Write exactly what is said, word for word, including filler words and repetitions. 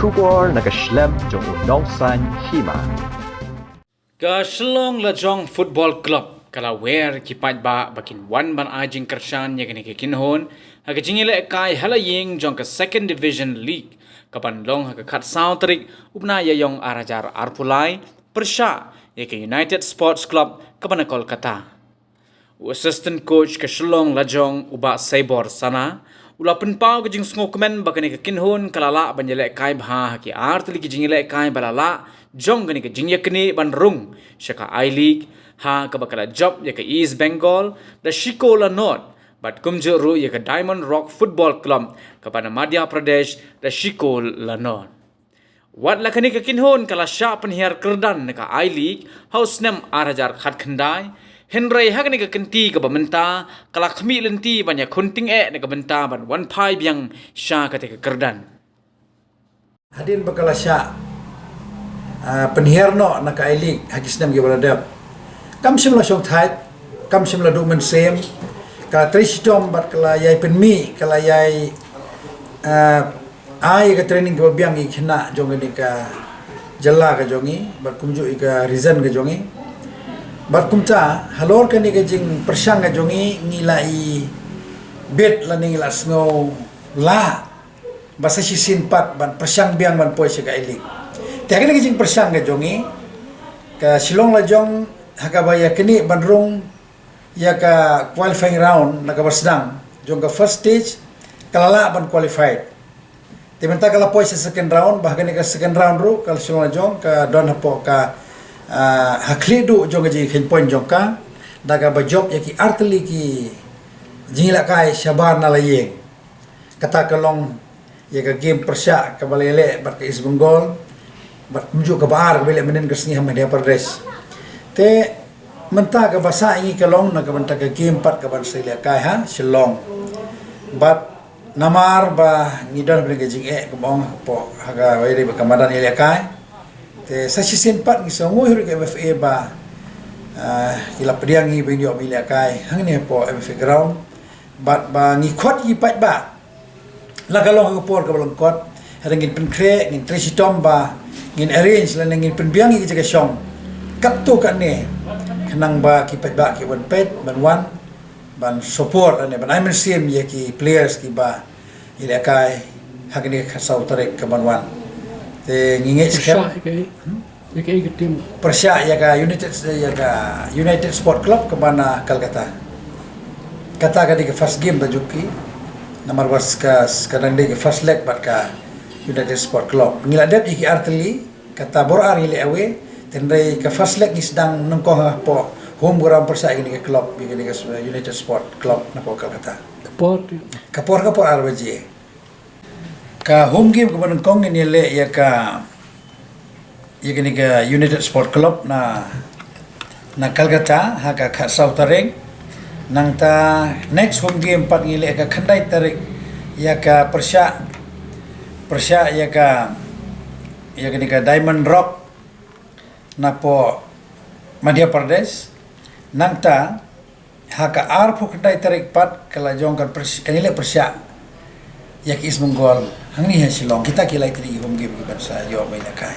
Khubor na ka shlem jong u nongsan hima. Ka Shillong Lajong Football Club ka la wer ki paidbah ba kin wan ban ai jingkyrshan ïa kane ka kynhun ha ka jingïalehkai ha la ïing jong ka Second Division League ka ban long ha ka khatsaw tarik u bnai Ïaïong ar hajar arphew lai, pyrshah ïa ka United Sports Club ka ban na Kolkata. U assistant coach ka Shillong Lajong, u Bah Saibor Sana, u la pynpaw ka jingsngewkmen ba kane ka kynhun ka la lah ban ïalehkai bha ha ki ar tylli ki jingïalehkai ba la lah jong kane ka jingïaknieh ban rung sha ka I-League, ha kaba ka la jop ïa ka East Bengal da shi kol la nod, bad kumjuh ruh ïa ka Diamond Rock Football Club ka ban na Madhya Pradesh da shi kol la nod. Wat la kane ka kynhun ka la shah pynhiar kyrdan na ka I-League ha u snem ar hajar khatkhyndai, hynrei ha kane ka kynti kaba mynta ka la khmih lynti ban ïakhun tyngeh na ka bynta ban wan phai biang sha kata ka kyrdan. Hadien ba ka la shah, ah, pynhiar noh na ka I-League ha ki snem kiba la dep, kam shym la shongthait, kam shym la duh mynsiem, ka la trei shitom bad ka la ïai pynmih, ka la ïai, ah, ai ka training kaba biang ïa ki khynnah jong kane ka jylla ka jong ngi, bad kumjuh ïa ka region ka jong ngi. Bad kumta halor kane ka jingpyrshang ka jong ngi, ngi la i bit lane ngi la sngew lah ba sa shisien pat ban pyrshang biang ban poi sha ka I-League. Te ha kane ka jingpyrshang ka jong ngi, ka Shillong Lajong ha kaba ïaknieh ban rung ïa ka qualifying round na kaba sdang jong ka first stage, ka la lah ban qualified. Te mynta ka la poi sha second round, ba ha kane ka second round ruh ka Shillong Lajong ka don hapoh ka, ah, ha khlieh duh jong ka jingkheiñ point jong ka, da kaba jop ïa ki ar tylli ki jingïalehkai shabar na la ïing. Kata ka long ïa ka game pyrshah kaba la ïaleh bad ka East Bengal, bad kumjuh kaba ar kaba ïaleh mynhynnin ka sngi ha Madhya Pradesh. Te mynta kaba sah ïa ngi ka long na ka bynta ka game pat ka ban sa ïalehkai ha Shillong. Bad namar ba ngi don ha ka jingeh, kumba ong hapoh ha kawei de ba ka madan ïalehkai, te sa shisien pat ngi sngewnguh ruh ka M F A ba, ah, ki la pdiang ngi ba ngin ïoh ban ïalehkai hangne hapoh M F A ground. Bad ba ngi khot ïa ki paidbah, la ka long ha ka por kaba lyngkot, hynrei ngin pynkhreh, ngin trei shitom ba ngin arrange lane ngin pynbiang ïa ka jaka shong katto katne, khnang ba ki paidbah ki wan peit, ban wan, ban support lane ban ai mynsiem ïa ki players kiba ïalehkai ha kane ka khatsaw tarik ka ban wan. Te ngi ngeit skhem. Pyrshah ïa ka, ïa ka team. Pyrshah ïa ka United, ïa ka United Sport Club kaba na Kolkata. Kata ka dei ka first game ba jong ki. Namar ba ka, ka dang dei ka first leg bad ka United Sport Club. Ngi la dep ïa ki ar tylli, kata baroh ar ngi leh away. Te hynrei ka first leg ngi sdang nyngkong hapoh home ground pyrshah ïa kane ka club, ïa kane ka United Sport Club na hapoh Kolkata. Ka por, ka por, ka por ar baje. Ka home game kaba nyngkong ngin ïaleh ïa ka, ïa kane ka United Sport Club na, na Kolkata ha ka khatsaw tarik. Nangta next home game pat ngi leh ka khyndai tarik ïa ka pyrshah, pyrshah ïa ka, ïa kane ka Diamond Rock na hapoh Madhya Pradesh. Nangta ha ka arphew khyndai tarik pat ka la jong ka pyrsh-, ka ïaleh pyrshah ïa ka East Bengal hangne ha Shillong. Kita ki lai tylli ki home game kiban sa ïoh ban ïalehkai.